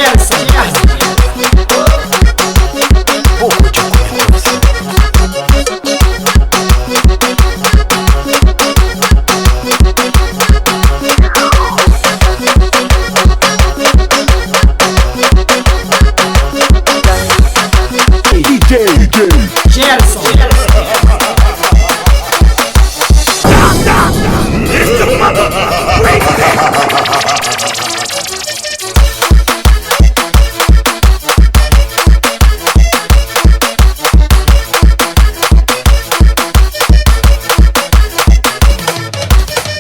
Gerson. DJ, DJ Gerson.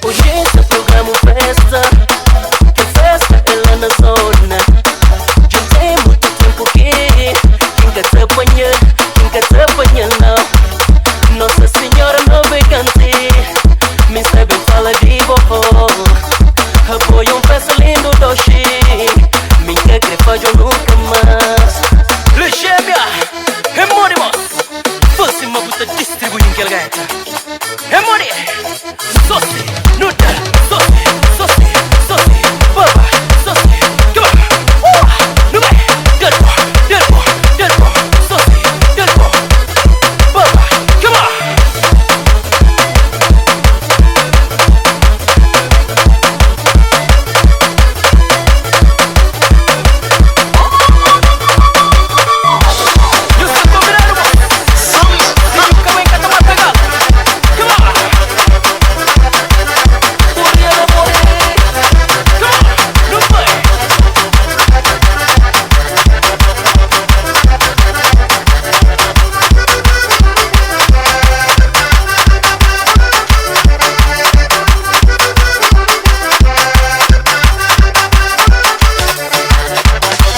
Hoje esse programa festa, que festa é lá na zona. Já tem muito tempo que quem te apanha, quem te apanha não. Nossa Senhora não vem cante, me sabe fala de vovó. Apoio um festa lindo doce, minha crefa eu nunca mais. Lexébia, Hemônimos, fosse uma puta distribuindo aquela gaita. Hemônimos, sosse, nuta, sosse, sosse, sosse, baba, sosse, come on, no vai, derbo, derbo, derbo, sosse, derbo, baba, come on. You said combinado, come on, come on. Come on, no vai.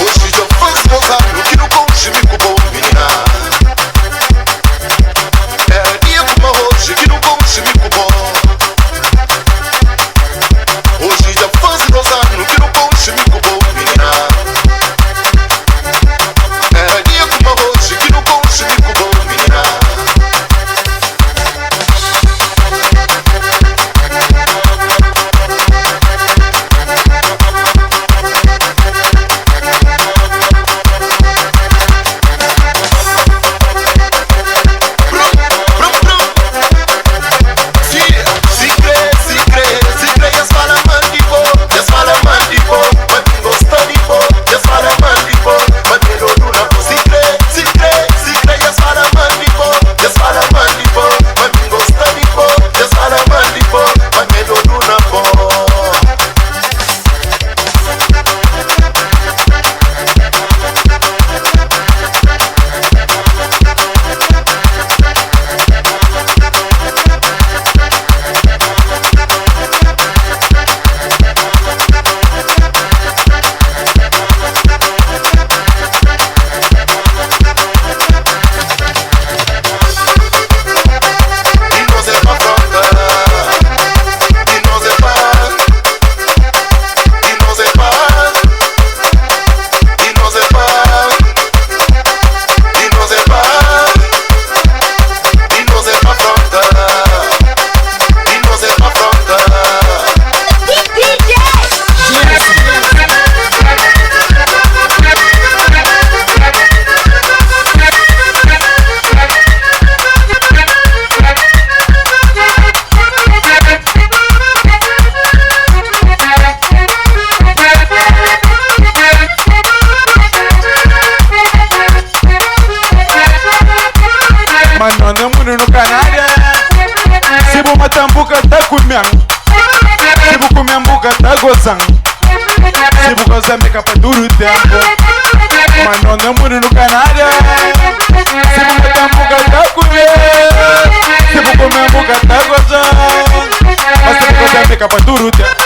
Hoje já faz gozado que no conche me cubou, menina. Era dia como hoje que no conche me cubou. Hoje já faz gozado que no conche me cubou, menina. Era dia como hoje que no conche me cubou, menina. Brum, brum, brum. Se crê, se crê, se crê, yes fala mandibo, yes fala mandibo, mas me gosta de bo, yes fala mandibo, mas me não dura bo. Se crê, se crê, se crê, yes fala mandibo, yes fala mandibo, mas me gosta de bo, yes fala mandibo, mas me não dura bo. E nós é pra fronta, e nós é pra, e nós é pra, e nós é pra, e nós é pra, e nós é pra fronta, e nós é pra fronta. Mano, namoro no Canária. Se bu matambuca tá comendo. Se bu comer buca tá gozando. Se bu gozar me capa duro tempo. Mano, namoro no Canária. Se bu matambuca tá comendo. Se bu comer buca tá gozando. Mas se bu gozar me capa duro tempo.